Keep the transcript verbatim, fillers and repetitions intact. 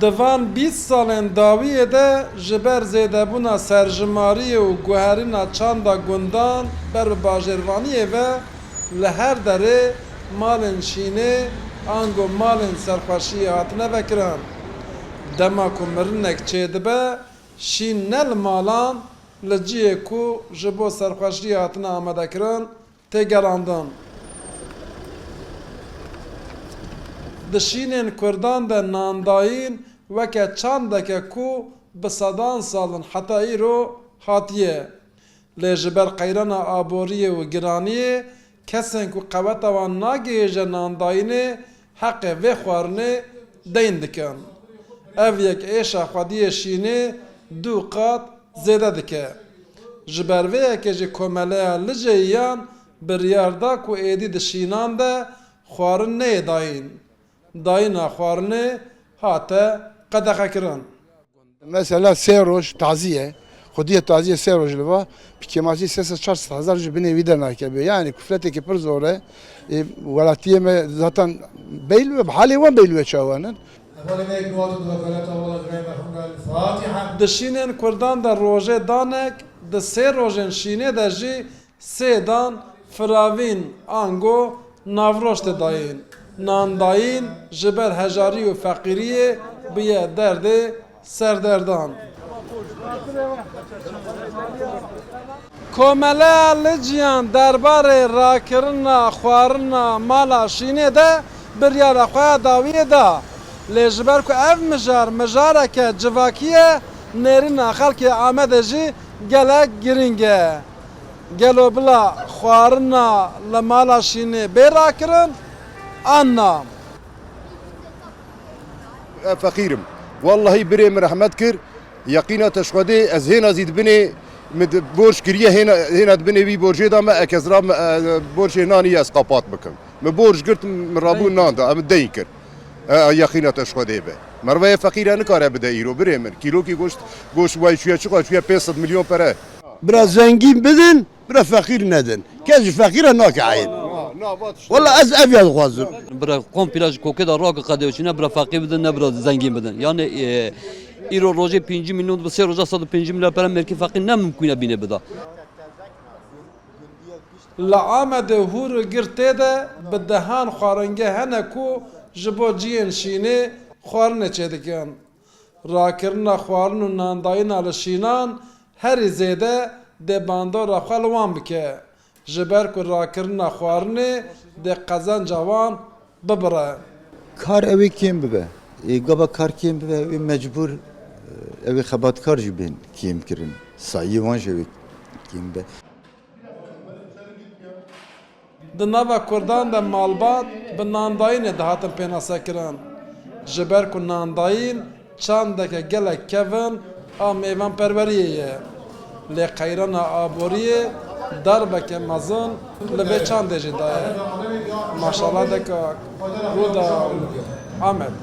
Di van bîst salên dawiyê de ji ber zêdebûna serjimariyê û guherîna çanda gundan ber bi bajêrvaniyê ve li her derê malên şînê ango malên serxweşiyê hatine vekirin. Dema ku mirinek çêdibe, şîn ne li malan, li cihê ku ji bo serxweşiyê hatine amadekirin, tê gerandin. Di şînên Kurdan de nandayîn weke çandeke ku bi sedan sal in heta îro hatiye. Lê ji ber qeyrana aboriyê û giraniyê kesên ku qeweta wan nagihêje nandayînê heqê vê xwarinê deyn dikin. Ev yek êşa xwediyê şînê du qat zêde dike. Ji ber vê yekê jî Komeleya Licê yan biryar da ku êdî di şînan de xwarin neyê dayîn. Dayîna xwarinê hate qedexekirin. Mesela sê roj tazî ye. Xwediyê tazî ye sê roj li va. Bi kêmasî sê sed çar sed hezar ji binê wî dernakeve. Yani kufleteke pir zor e. E, welatiyê me zaten beyl ve, halê wan beyl ve çawan in. Di şînên Kurdan de rojê danek di sê rojên şînê de jî sê dan firavîn ango navroj tê dayîn. Nandayîn ji ber hejarî û feqîriyê bûye derdê serderdan. Komeleya Liciyan derbarê rakirina xwarina mala şînê de biryara xwe ya dawiyê da. Lê ji ber ku ev mijar mijareke civakî ye, nêrîna xelkê Amedê jî gelek girîng e. Gelo bila xwarina li mala şînê bê rakirin an na? Ez feqîr im. Wellahî birê min rehmet kir. Yeqîna te ji Xwedê, ez hêna zî dibinê min di borc kiriye, hêna, hêna dibinê wî borcê da me, ek ez ra me, e, borcê nanî ez qapat bikim. Min borc girt, min rabû nan da, min deyn kir. E, yeqîna te ji Xwedê be. Merve yê feqîr e nikare bide îro, birê min. Kîlokî goşt, goşt way çûye çiqa, çûye pênc sed milyon pere. Bira zengîn bidin, bira feqîr nedin. Kes ji feqîra nake eyn. Wela ez ev ya dixwazim. Bira komple ji kokê de rake qedê çîne, bira feqîr bidin, ne bira zengîn bidin. Yani, e, îro rojê pêncî milyon, bi sê roja sed û pêncî milyon pere mêrkî feqîr ne mimkûn e bînê bida. Li Amedê hûr û gir tê de bi dehan xwaringeh hene ku ji bo cihên şînê xwarinê çêdikin. Rakirina xwarin û nandayîna li şînan herî zêde dê bandora xwe li wan bike, ji ber ku rakirina xwarinê dê qezenca wan bibire. Kar ew ê kêm bibe. Ê gava kar kêm bibe, ew ê mecbûr, ew ê xebatkar jî bên kêm kirin. Sayiyê wan jî ew ê kêm bibe. Di nava Kurdan de malbat bi nandayînê dihatin pênasekirin. Ji ber ku nandayîn çandeke gelek kevin a mêvanperweriyê ye. Lê qeyrana aboriyê darbeke mezin li vê çandê jî daye. Maşala Dekak, Rûdawî, Amed.